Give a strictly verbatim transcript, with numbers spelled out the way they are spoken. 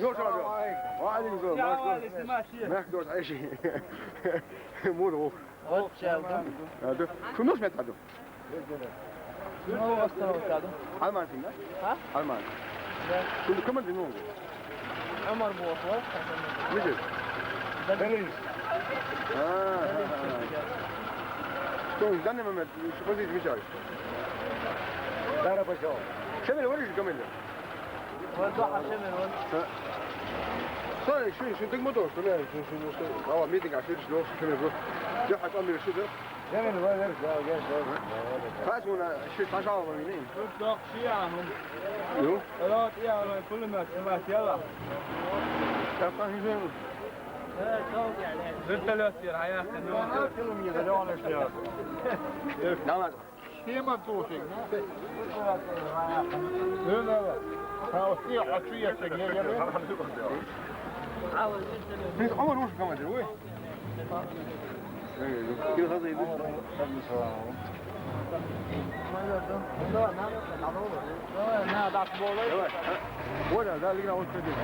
Yok abi. Aleyküm selam. Ya, aleyküm selam. Mehmet, dur, Ayşe. Mur, oh. Hoş geldin. Hadi. Şunu mu etmedim? Şunu mu etmedim? Alman şimdi. Ha? Alman. Şimdi kaman ne oldu? Ömer bu okula. Ne diyor? Benim. Ha, ha, ha. Şu yüzden de Mehmet, şu pozitif bir çağır. Merhaba, sağ ol. Sen beni var ya şu kamerayla. Wala, duha siya, meron. Sonra şu, şu dik motor, şu ne, şu, şu, şu, şu, ama meeting, şu, şu, şu, şu, şu, ya, hadi, bir şey de. Hemen var, var, var, var, var. Kaç ona, şu taş alalım, ne? Yok, yok, şey ya. Yok. Evet, ya, ben pulum yok, ben yala. Yapma, güzel. Evet, çok yani. Vertolyot diyor, hayatım. Yok, yok, yok, yok, yok. Tamam. Schema durchhängen, ne? Nö, nö, nö. Ja, aus die Atschia zu dir, ja, ja. Biz ama ruh kamacı, oy. Gel hazır edin. Ne, das bu olay. Evet. Böyle, daha ligine hoş geldin.